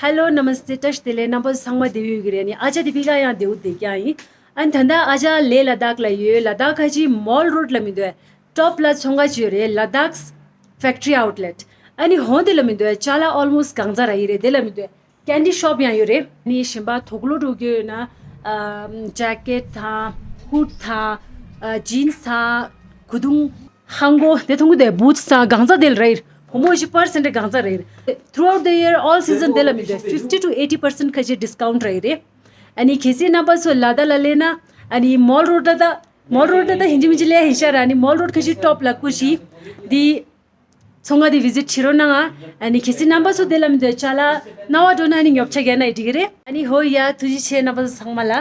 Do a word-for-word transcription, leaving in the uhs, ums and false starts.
Hello, Namaste, བཀྲ་ཤིས་བདེ་ལེགས། རྣམ་པ་ཚོ་ཚང་མ་བདེ་པོ་ཡོད་ཀྱི་རེད། ནི་ཨ་ཅག་དེ་ཕི་ག་ཡང་བདེ་པོ་བསྡད་ཀྱང་ཡིན། ཨ་ནི་ད་ལྟ་ཨ་ཅག་ལེ་ལ་དྭགས་ལ་ཡོད། ལ་དྭགས་ཁ་ཅིག་མོལ་རོ་ཌི་ལ་མི་འདུག་ཊོབ་ལ་ཚོང་ཁང་ཅིག་ཡོད་རེད། ལ་དྭགས་ཕེག་ཊི་རི་ཨའུཊ་ལེཊ། ཨ་ནི་ཧོན་དེ་ལ་མི་འདུག་ཅ་ལག་ཨོལ་མོ་སི་གང་ཚ་ར་ཡི་རེད། དེ་ལ་མི་འདུག་ཀན་ཌི་ཤོབ་ཡང་ཡོད་རེད། ནི་གཞན་པ་དོགས་ལོ་འགྲོ་རྒྱུ་ཡོད་ན། ཨ་ཇེ་ཀེཊ་དང་ཧུ་ཌི་དང་ཨ་ཇིན་སི་དང་གུ་དུང་། ཧང་གོ་དེ་མཐོང་གི་འདུག་བུ་ཊི་སི་དང་གང་ཚ་དེ་ལ་རེད། བུ་མོ་བཞི་པར་སེན་ཊི་གང་ཚ་རེད། Throughout the year, all season དེ་ལ་མི་འདུག fifty to eighty percent ཁ་ཅིག་ཌི་སི་ཀའུནཊ་རེད་རེད། ཨ་ནི་གལ་སྲིད་རྣམ་པ་ཚོ་ལ་དྭགས་ལ་སླེབས་ན། ཨ་ནི་མོལ་རོ་ཌི་ད་ད་མོལ་རོ་ཌི་ད་ད་ཧིན་ཇི་མིན་ཇི་ལས་ཧིན་ཤ་ར། ཨ་ནི་མོལ་རོ་ཌི་ཁ་ཅིག་ཊོབ་ལ་ཀུ་ཤི་འདི་ཚོང་ཁང་འདི་བི་ཛིཊ་བྱེད་རོགས་གནང་ཨ། ཨ་ནི་གལ་སྲིད་རྣམ་པ་ཚོ་དེ་ལ་མི་འདུག་ཅ་ལག་རྣ་བ་འགྲོ་ན་ཨ་ནི་ཉོ་ཆ་རྒྱག་ན་ཡི་འགྲིག་གི་རེད། ཨ་ནི་ཧོ་ཡ་ཐུགས་རྗེ་ཆེ་རྣམ་པ་ཚོ་ཚང་མ་ལ།